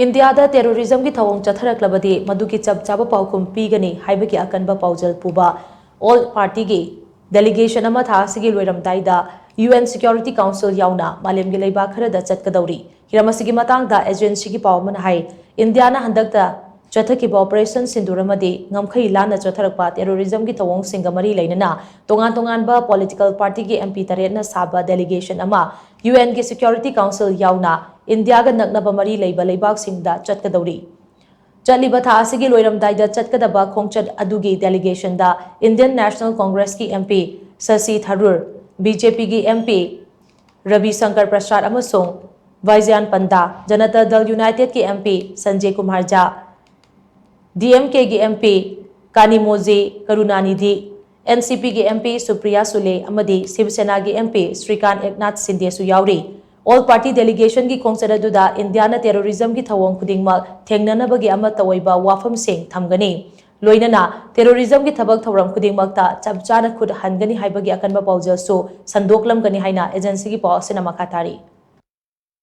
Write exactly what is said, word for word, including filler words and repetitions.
ꯏꯟꯗꯤꯌꯥꯗ ꯇꯦꯔꯣꯔꯤꯖꯝꯒꯤ ꯊꯧꯑꯣꯡ ꯆꯠꯊꯔꯛꯂꯕꯗꯤ ꯃꯗꯨꯒꯤ ꯆꯞ ꯆꯥꯕ ꯄꯥꯎꯈꯨꯝ ꯄꯤꯒꯅꯤ ꯍꯥꯏꯕꯒꯤ ꯑꯀꯟꯕ ꯄꯥꯎꯖꯦꯜ ꯄꯨꯕ ꯑꯣꯜ ꯄꯥꯔꯇꯤꯒꯤ ꯗꯦꯂꯤꯒꯦꯁꯟ ꯑꯃ ꯊꯥ ꯑꯁꯤꯒꯤ ꯂꯣꯏꯔꯝꯗꯥꯏꯗ ꯌꯨ ꯑꯦꯟ ꯁꯦꯀ꯭ꯌꯨꯔꯤꯇꯤ ꯀꯥꯎꯟꯁꯤꯜ ꯌꯥꯎꯅ ꯃꯥꯂꯦꯝꯒꯤ ꯂꯩꯕꯥꯛ ꯈꯔꯗ ꯆꯠꯀꯗꯧꯔꯤ꯫ ꯍꯤꯔꯝ ꯑꯁꯤꯒꯤ ꯃꯇꯥꯡꯗ ꯑꯦꯖꯦꯟꯁꯤꯒꯤ ꯄꯥꯎ ꯑꯃꯅ ꯍꯥꯏ, ꯏꯟꯗꯤꯌꯥꯅ ꯍꯟꯗꯛꯇ ꯆꯠꯊꯈꯤꯕ ꯑꯣꯄꯔꯦꯁꯟ ꯁꯤꯟꯗꯨꯔ ꯑꯃꯗꯤ ꯉꯝꯈꯩ ꯂꯥꯟꯅ ꯆꯠꯊꯔꯛꯄ ꯇꯦꯔꯣꯔꯤꯖꯝꯒꯤ ꯊꯧꯑꯣꯡꯁꯤꯡꯒ ꯃꯔꯤ ꯂꯩꯅꯅ ꯇꯣꯉꯥꯟ ꯇꯣꯉꯥꯟꯕ ꯄꯣꯂꯤꯇꯤꯀꯦꯜ ꯄꯥꯔꯇꯤꯒꯤ ꯑꯦꯝ ꯄꯤ ꯇꯔꯦꯠꯅ ꯁꯥꯕ ꯗꯦꯂꯤꯒꯦꯁꯟ ꯑꯃ ꯌꯨ ꯑꯦꯟꯒꯤ ꯁꯦꯀ꯭ꯌꯨꯔꯤꯇꯤ ꯀꯥꯎꯟꯁꯤꯜ ꯌꯥꯎꯅ ꯏꯟꯗꯤꯌꯥꯒ ꯅꯛꯅꯕ ꯃꯔꯤ ꯂꯩꯕ ꯂꯩꯕꯥꯛꯁꯤꯡꯗ ꯆꯠꯀꯗꯧꯔꯤ꯫ ꯆꯠꯂꯤꯕ ꯊꯥ ꯑꯁꯤꯒꯤ ꯂꯣꯏꯔꯝꯗꯥꯏꯗ ꯆꯠꯀꯗꯕ ꯈꯣꯡꯆꯠ ꯑꯗꯨꯒꯤ ꯗꯦꯂꯤꯒꯦꯁꯟꯗ ꯏꯟꯗꯤꯌꯟ ꯅꯦꯁꯅꯦꯜ ꯀꯣꯡꯒ꯭ꯔꯦꯁꯀꯤ M P Shashi Tharoor, B J ꯄꯤꯒꯤ ꯑꯦꯝ ꯄꯤ ꯔꯕꯤ ꯁꯪꯀꯔ ꯄ꯭ꯔꯁꯥꯗ ꯑꯃꯁꯨꯡ ꯕꯥꯏꯖꯌꯥꯟ ꯄꯟꯗꯥ, ꯖꯅꯇꯥ ꯗꯜ ꯌꯨꯅꯥꯏꯇꯦꯗꯀꯤ M P Sanjay Kumar Jha, D M ꯀꯦꯒꯤ M P Kanimozhi Karunanidhi, N C ꯄꯤꯒꯤ ꯑꯦꯝ ꯄꯤ ꯁꯨꯄ꯭ꯔꯤꯌꯥ ꯁꯨꯂꯦ ꯑꯃꯗꯤ ꯁꯤꯕ ꯁꯦꯅꯥꯒꯤ ꯑꯦꯝ ꯄꯤ ꯁ꯭ꯔꯤꯀꯥꯟ ꯑꯦꯛꯅꯥꯊ ꯁꯤꯟꯗꯦꯁꯨ ꯌꯥꯎꯔꯤ꯫ ꯑꯣꯜ ꯄꯥꯔꯇꯤ ꯗꯦꯂꯤꯒꯦꯁꯟꯒꯤ ꯈꯣꯡꯆꯠ ꯑꯗꯨꯗ ꯏꯟꯗꯤꯌꯥꯅ ꯇꯦꯔꯣꯔꯤꯖꯝꯒꯤ ꯊꯧꯑꯣꯡ ꯈꯨꯗꯤꯡꯃꯛ ꯊꯦꯡꯅꯅꯕꯒꯤ ꯑꯃꯠꯇ ꯑꯣꯏꯕ ꯋꯥꯐꯝꯁꯤꯡ ꯊꯝꯒꯅꯤ꯫ ꯂꯣꯏꯅꯅ ꯇꯦꯔꯣꯔꯤꯖꯝꯒꯤ ꯊꯕꯛ ꯊꯧꯔꯝ ꯈꯨꯗꯤꯡꯃꯛꯇ ꯆꯞ ꯆꯥꯅ ꯈꯨꯠ ꯍꯟꯒꯅꯤ ꯍꯥꯏꯕꯒꯤ ꯑꯀꯟꯕ ꯄꯥꯎꯖꯦꯜꯁꯨ ꯁꯟꯗꯣꯛꯂꯝꯒꯅꯤ ꯍꯥꯏꯅ ꯑꯦꯖꯦꯟꯁꯤꯒꯤ ꯄꯥꯎ ꯑꯁꯤꯅ ꯃꯈꯥ ꯇꯥꯔꯤ꯫